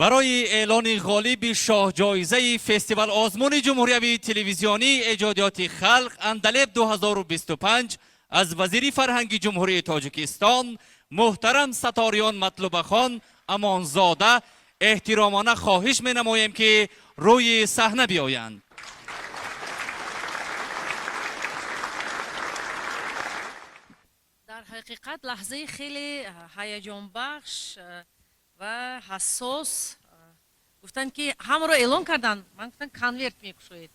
Барои эълони ғолиби шоҳҷоизаи фестивал озмуни ҷумҳуриявии телевизионии эҷодиёти халқ «Андалеб 2025» аз вазири фарҳанги Ҷумҳурии Тоҷикистон муҳтарам Саториён Матлубахон Амонзода эҳтиромона хоҳиш менамоем, ки рӯи саҳна биёянд. Дар ҳақиқат, лаҳзаи хеле ҳаяҷонбахш ва ҳассос. Гуфтанд, ки ҳамаро эълон карданд. Ман гуфтам, конверт мекушоед.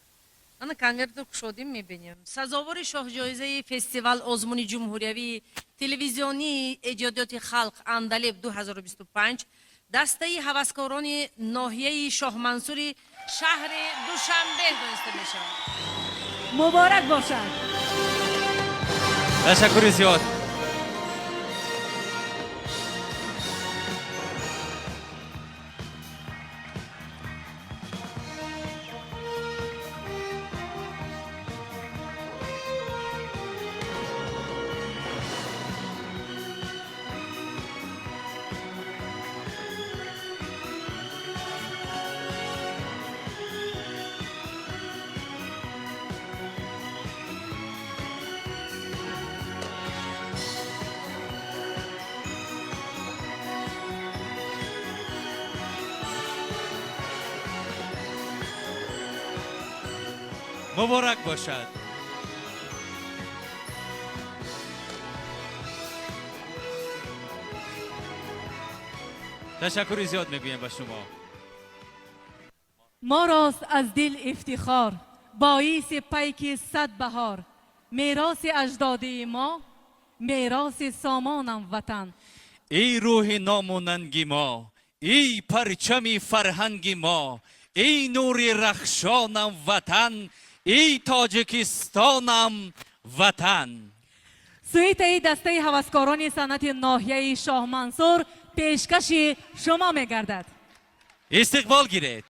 Ана конвертро кушодим, мебинем: сазовори шоҳҷоизаи фестивал озмуни ҷумҳуриявии телевизионии эҷодиёти халқ «Андалеб 2025» дастаи ҳаваскорони ноҳияи Шоҳмансури шаҳри Душанбе дониста мешавад. Муборак бошад! Ташаккури зиёд. Муборак бошад! Ташаккури зиёд мегӯем ба шумо. Морост аз дил ифтихор, боиси пайки сад баҳор, мероси аҷдодии мо, мероси сомонам ватан. Эй рӯҳи ному нанги мо, эй парчами фарҳанги мо, эй нури рахшонам ватан, эй Тоҷикистонам ватан. Сюитаи дастаи ҳаваскорони санъати ноҳияи Шоҳмансур пешкаши шумо мегардад. Истиқбол гиред.